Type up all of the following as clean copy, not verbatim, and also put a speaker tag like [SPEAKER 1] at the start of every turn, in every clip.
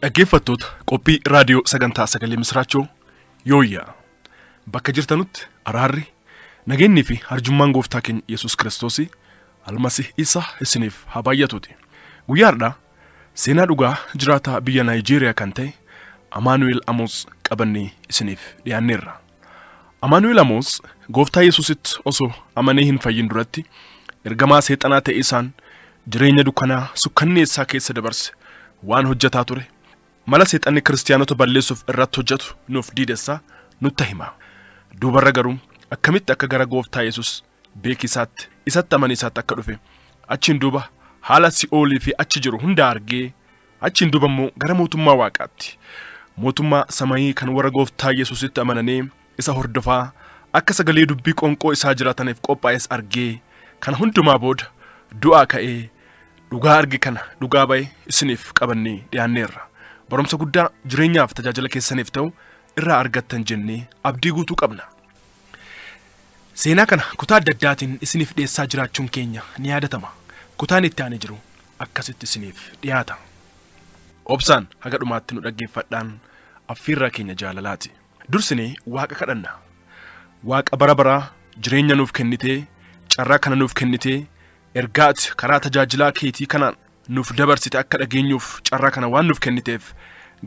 [SPEAKER 1] Dhaggeeffattoota qophii raadiyoo sagantaa sagalee misraachoo yooyyaa bakka jirtanutti araarri nageenyii fi arjummaan gooftaa keenya Yesuus Kiristoos almasih isa isiniif haa baay'atuuti. Guyyaa har'aa seenaa dhugaa jiraataa biyya Naayijeeriyaa kan ta'e Amaanu'el Amoos qabannee isiniif dhiyaanneerra. Amaanu'el Amoos gooftaa Yesuusitti osoo amanee hin fayyin duratti ergamaa seexanaa ta'e isaan jireenya dukkanaa sukkanneessaa keessa dabarse waan hojjetaa ture mala seexanni kiristiyaanota balleessuuf irratti hojjetu nuuf diidessaa nutti hima. Duubarra garuu akkamitti akka gara gooftaa Yesuus beekisaatti isatti amaniisaatti akka dhufe achiin duuba haala si'oolii fi achi jiru hunda argee achiin duuba immoo gara mootummaa waaqaatti mootummaa samayii kan warra gooftaa Yesuusitti amananii isa hordofaa akka sagalee dubbii qoonqoo isaa jiraataniif qophaa'es argee kana hundumaa booda du'aa ka'ee dhugaa arge kana dhugaa ba'e isiniif qabannee dhiyaanneerra. Barumsa guddaa jireenyaaf tajaajila keessaniif ta'u irraa argattan jennee abdii guutuu qabna. Seenaa kana kutaa adda addaatiin isiniif dhiyeessaa jiraachuun keenya ni yaadatama. Kutaan itti aanee jiru akkasitti isiniif dhiyaata. Obsaan haga dhumaatti nu dhaggeeffadhaan affiirraa keenya jaalalaati. Dursinee Waaqa kadhanna. Waaqa bara baraa jireenya nuuf kennitee, carraa kana nuuf kennitee, ergaa ati karaa tajaajilaa keetii kanaan nuuf dabarsite akka dhageenyuuf carraa kana waan nuuf kenniteef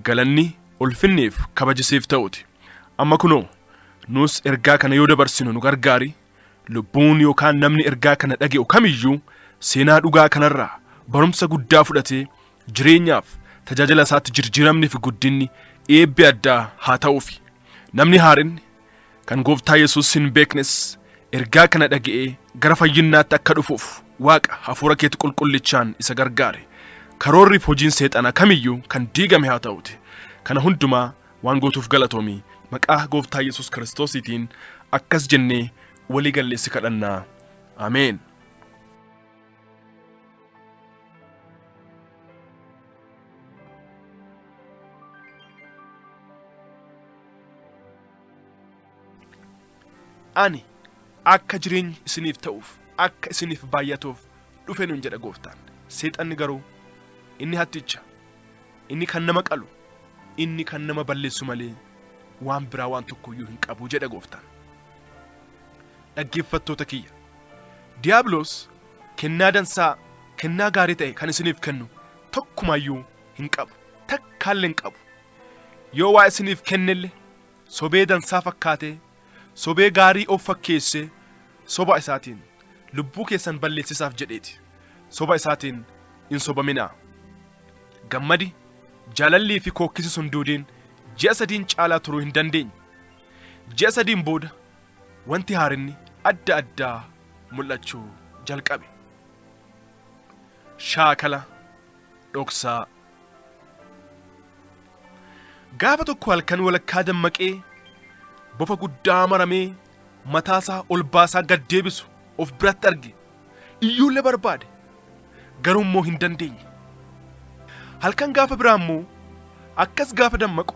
[SPEAKER 1] galanni ulfinniif kabaji siif ta'uuti. Amma kunoo nus ergaa kana yoo dabarsinu nu gargaari. Lubbuun yookaan namni ergaa kana dhage'u kamiyyuu seenaa dhugaa kanarraa barumsa guddaa fudhatee jireenyaaf tajaajila isaatti jirjiiramni fi guddinni eebbi addaa haa ta'uufi. Namni haarinni kan gooftaa Yesuus hin beeknes ergaa kana dhaga'ee gara fayyinnaatti akka dhufuuf Waaqa hafuura keeti qulqullichaan isa gargaare. Karoorriif hojiin seexanaa kamiyyuu kan diigame haa ta'uuti. Kana hundumaa waan gootuuf galatoomi. Maqaa gooftaa Yesuus Kiristoosiitiin akkas jennee walii gallee si kadhannaa. Ameen. Ani akka jireenyi isiniif ta'uuf akka isiniif baay'atuuf dhufe nuun jedha gooftaan. Seexanni garuu inni hatticha, inni kan nama qalu, inni kan nama balleessu malee waan biraa waan tokkoyyuu hin qabu jedha gooftaan. Dhaggeeffattoota kiyya, Diiyaabiloos kennaa dansaa, kennaa gaarii ta'e kan isiniif kennu tokkumaayyuu hin qabu. Takkaallee hin qabu. Yoo waa isiniif kennelle sobee dansaa fakkaatee, sobee gaarii of fakkeessee soba isaatiin lubbuu keessan balleessisaaf jedheeti. Soba isaatiin hin sobaminaa. Gammadi, jaalallii fi kookkisi sun duudiin ji'a sadiin caalaa turuu hin dandeenye. Ji'a sadiin booda wanti haarinni adda addaa mul'achuu jalqabe. Shaakala dhoksaa. Gaafa tokko halkan walakkaa dammaqee bofa guddaa maramee mataasaa ol baasaa gad deebisu of biratti arge. Iyyuullee barbaade. Garuu immoo hin dandeenye. Halkan gaafa biraa immoo akkas gaafa dammaqu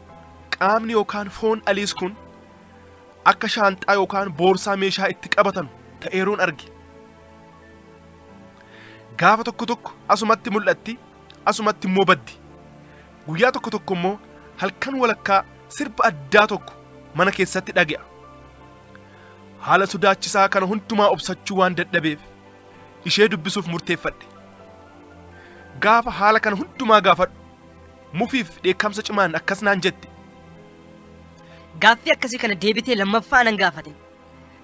[SPEAKER 1] qaamni yookaan foon Aliis kun akka shaanxaa yookaan boorsaa meeshaa itti qabatan ta'eeruun arge. Gaafa tokko tokko asumatti mul'atti, asumatti immoo baddi. Guyyaa tokko tokko immoo halkan walakkaa sirba addaa tokko mana keessatti dhage'a. Haala sodaachisaa kana hundumaa obsachuu waan dadhabeef ishee dubbisuuf murteeffadhe. Gaafa haala kana hundumaa gaafadhu mufiif dheekkamsa cimaan akkas naan jette.
[SPEAKER 2] Gaaffii akkasii kana deebitee lammaffaa nan gaafatin.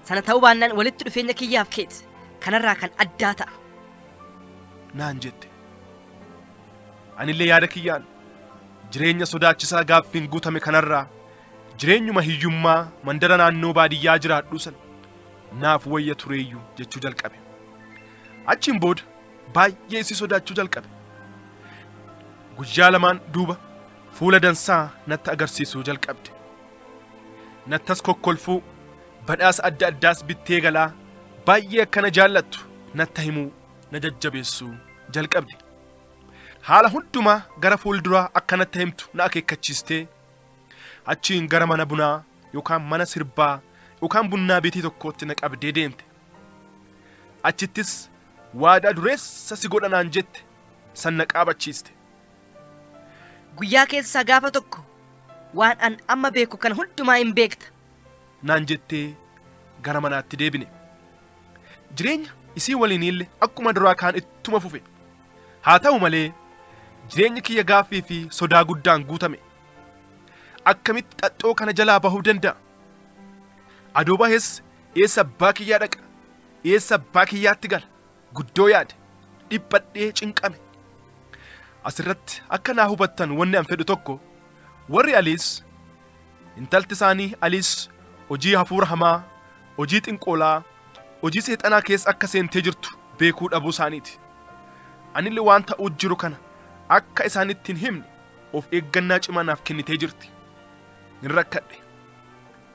[SPEAKER 2] Sana ta'uu baannaan walitti dhufeenya kiyyaaf keet kanarraa kan addaa ta'a.
[SPEAKER 1] Naan jette. Anillee yaada kiyyaan jireenya sodaachisaa gaaffiin guutame kanarraa jireenyuma hiyyummaa mandara naannoo baadiyyaa jiraadhuu sana naaf wayya tureeyyuu jechuu jalqabe. Achiin booda baay'ee isii sodaachuu jalqabe. Guyyaa lamaan duuba fuula dansaa natti agarsiisuu jalqabde. Nattas kokkolfuu, badhaasa adda addaas bittee galaa baay'ee akka na jaallattu natta himuu na jajjabeessuu jalqabde. Haala hundumaa gara fuulduraa akka natti himtu na akeekkachiistee achiin gara mana bunaa yookaan mana sirbaa yookaan bunnaa beetii tokkootti na qabdee deemte. Achittis waadaa dureessa si godha naan jette san na qaabachiiste.
[SPEAKER 2] Guyyaa keessaa gaafa tokko waan an amma beeku kana hundumaa hin beekta.
[SPEAKER 1] Naan jettee gara manaatti deebine. Jireenya isii waliin illee akkuma duraa kaan ittuma fufe. Haa ta'u malee jireenyi kiyya gaaffii fi sodaa guddaan guutame. Akkamitti xaxxoo kana jalaa bahuu danda'a? Adoo bahes eessa abbaa kiyyaa dhaqa? Eessa abbaa kiyyaatti gala? Guddoo yaade. Dhiphadhee cinqame. Asirratti akka naa hubattan wanni an fedhu tokko warri Aliis intalti isaanii Aliis hojii hafuura hamaa, hojii xinqoolaa, hojii seexanaa keessa akka seentee jirtu beekuu dhabuu isaaniiti. Anillee waan ta'uu jiru kana akka isaanitti hin himne of eeggannaa cimaa naaf kennitee jirti. Hin rakkadhe.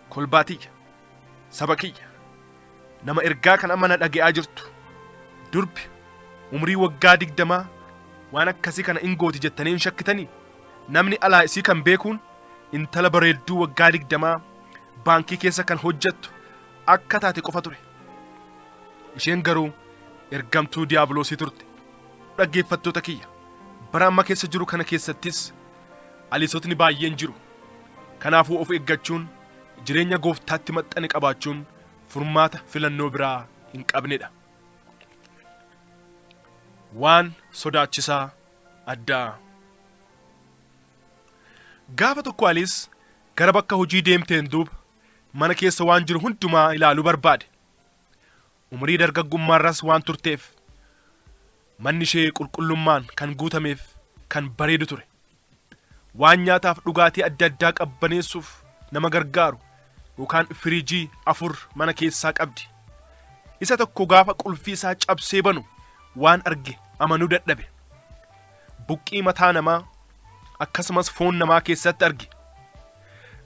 [SPEAKER 1] Kolbaa tiyya, saba kiyya, nama ergaa kana amma na dhaga'aa jirtu, durbi umrii waggaa 20 waan akkasii kana in gooti jettanii hin shakkitanii? Namni alaa isii kan beekuun intala bareedduu waggaa 20 baankii keessa kan hojjettu akka taate qofa ture. Isheen garuu ergamtuu diiyaabiloosii turte. Dhaggeeffattoota kiyya, bara amma keessa jiru kana keessattis aliisotni baay'een jiru. Kanaafuu of eeggachuun jireenya gooftaatti maxxane qabaachuun furmaata filannoo biraa hin qabnedha. Waan sodaachisaa addaa. Gaafa tokko Aliis gara bakka hojii deemteen duuba mana keessa waan jiru hundumaa ilaaluu barbaade. Umurii dargaggummaarras waan turteef manni ishee qulqullummaan kan guutameef kan bareedu ture. Waan nyaataaf dhugaatii adda addaa qabbaneessuuf nama gargaaru yookaan firiijii 4 mana keessaa qabdi. Isa tokko gaafa qulfii isaa cabsee banu waan arge amanuu dadhabe. Buqqii mataa namaa akkasumas foon namaa keessatti arge.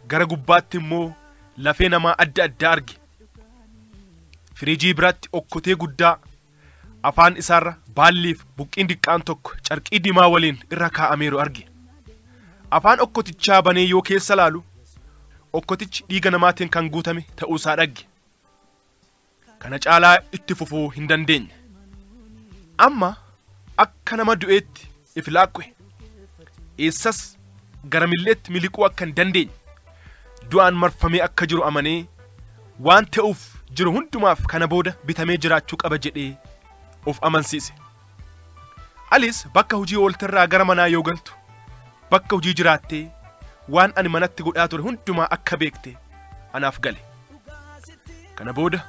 [SPEAKER 1] Gara gubbaatti immoo lafee namaa adda addaa arge. Firiijii biratti okkotee guddaa afaan isaarra baalliif buqqiin diqqaan tokko carqii diimaa waliin irra kaa'ameeru arge. Afaan okkotichaa banee yoo keessa laalu okkotichi dhiiga namaatiin kan guutame ta'uusaa dhagge. Kana caalaa itti fufuu hin dandeenye. Amma akka nama du'eetti if laaqqe. Eessas gara milleetti miliquu akka hin dandeenye du'aan marfamee akka jiru amanee waan ta'uuf jiru hundumaaf kana booda bitamee jiraachuu qaba jedhee of amansiise. Aliis bakka hojii oolterraa gara manaa yoo galtu bakka hojii jiraattee waan ani manatti godhaa ture hundumaa akka beekte anaaf gale. Kana booda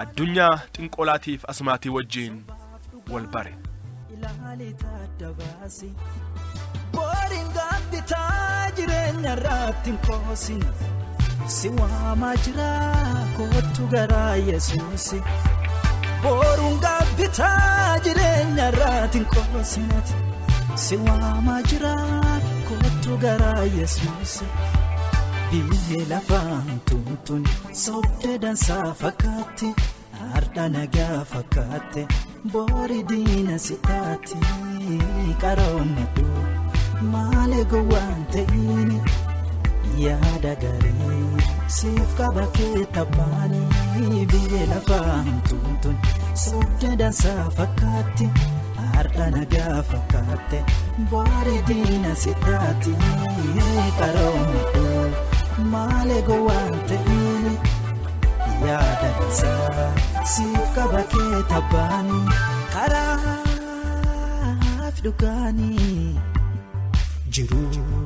[SPEAKER 1] addunyaa xinqolaatiif asmaatii wajjin wal bare.
[SPEAKER 3] Booriin gaabbitaa jireenya irratti hin qoosin. Si waamaa jira kottu gara Yesuusi. Boruun gaabbitaa jireenya irratti hin qoosin. Si waamaa jira kottu gara Yesuusi. Biyyi lafaan tuntun sobdee dansaa fakkaatti. Arda nagaa fakkaate boori diina si taati. Qaroonna malee gowwaan ta'ini yaada gaarii siif qaba kee taphaanii. Biyyi lafaan tuntun sobdee dansaa fakkaatti. Arda nagaa fakkaate boori diina si taati. Qaroonna malee gowwaan ta'ini yaada dansaa siif qaba kee taphaanii. Karaaf dhugaanii jiruu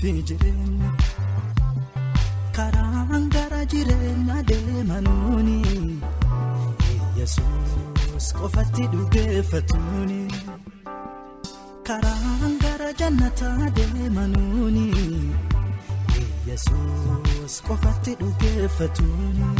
[SPEAKER 3] fi jireenya karaan gara jireenya deemanuuni Yesuus qofatti dhugeeffatuuni. Karaan gara jannataa deemanuuni Yesuus qofatti dhugeeffatuuni.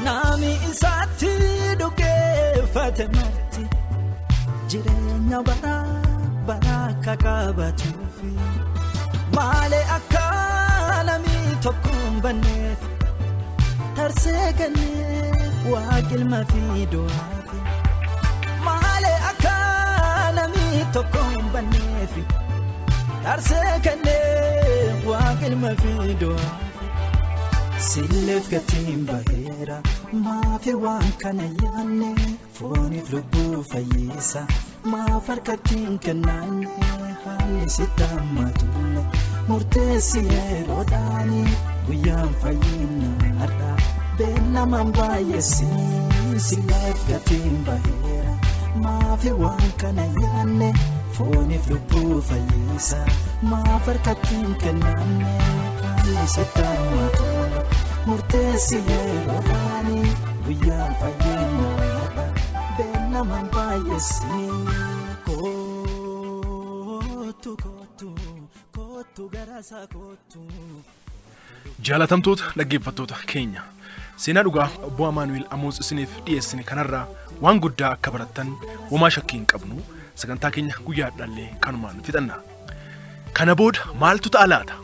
[SPEAKER 3] Nami isaatti dhugeeffate marti jireenya bara bara akka qabaatuufi malee akka namni tokko hin banneef tarsee kennee waaqilma fi du'aafi Maalee akka namni tokko hin banneefi tarsee kennee waaqa ilma fidoo. Silleef gatiin baheera maafi waan kana yaanne fooniif lubbuu fayyisa maaf harkatti hin kennanne haalli sitti hammatulle murteessi yeroodhaani guyyaan fayyina har'a beellamaan baay'eessi silleef gatiin baheera maafi waan kana yaanne fooniif lubbuu fayyisa maaf harkatti hin kennanne haalli sitti hammatulle murteessi yeroodhaani guyyaan fayyina har'a beellamaan baay'eessi. Kootu kootu kootu garasaa kootu.
[SPEAKER 1] Jaalatamtoota dhaggeeffattoota keenya seenaa dhugaa obbo Amaanu'el Amoos isiniif dhiyeessine kanarraa waan guddaa akka barattan homaa shakkii hin qabnu sagantaa keenya guyyaa har'aallee kanumaan fixanna. Kana booda maaltu ta'a laata?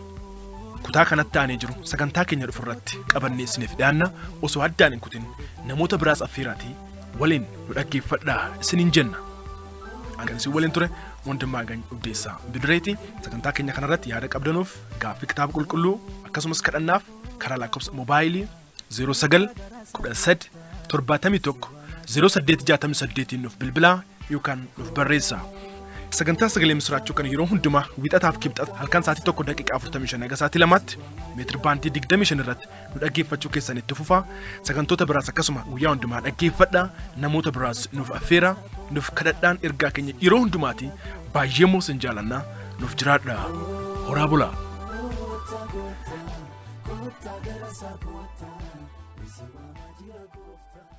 [SPEAKER 1] Kutaa kanatti aanee jiru sagantaa keenya dhufurratti qabannee isiniif dhiyaanna osoo addaan hin kutin namoota biraas affeeraatii waliin nu dhaggeeffadhaa isiniin jenna. Kan isin waliin ture Wandimmaagany Ubdeessaa Bidireeti. Sagantaa keenya kanarratti yaada qabdanuuf gaaffii kitaaba qulqulluu akkasumas kadhannaaf karaa lakkoofsa moobaayilii 09 13 71 0868 nuuf bilbilaa yookaan nuuf barreessaa. Sagantaa sagalee misiraachuu kan yeroo hundumaa wixataaf kibxata halkan sa'aatii 1:45 haga sa'aatii 2tti meetir baandii 25 irratti nu dhaggeeffachuu keessan itti fufaa. Sagantoota biraas akkasuma guyyaa hundumaa dhaggeeffadhaa. Namoota biraas nuuf affeeraa. Nuuf kadhadhaan ergaa keenya yeroo hundumaati. Baay'ee immoo sin jaalannaa. Nuuf jiraadhaa. Horaa bulaa.
[SPEAKER 3] Koota koota koota garasaa koota. Isi waamaa jira gooftaa.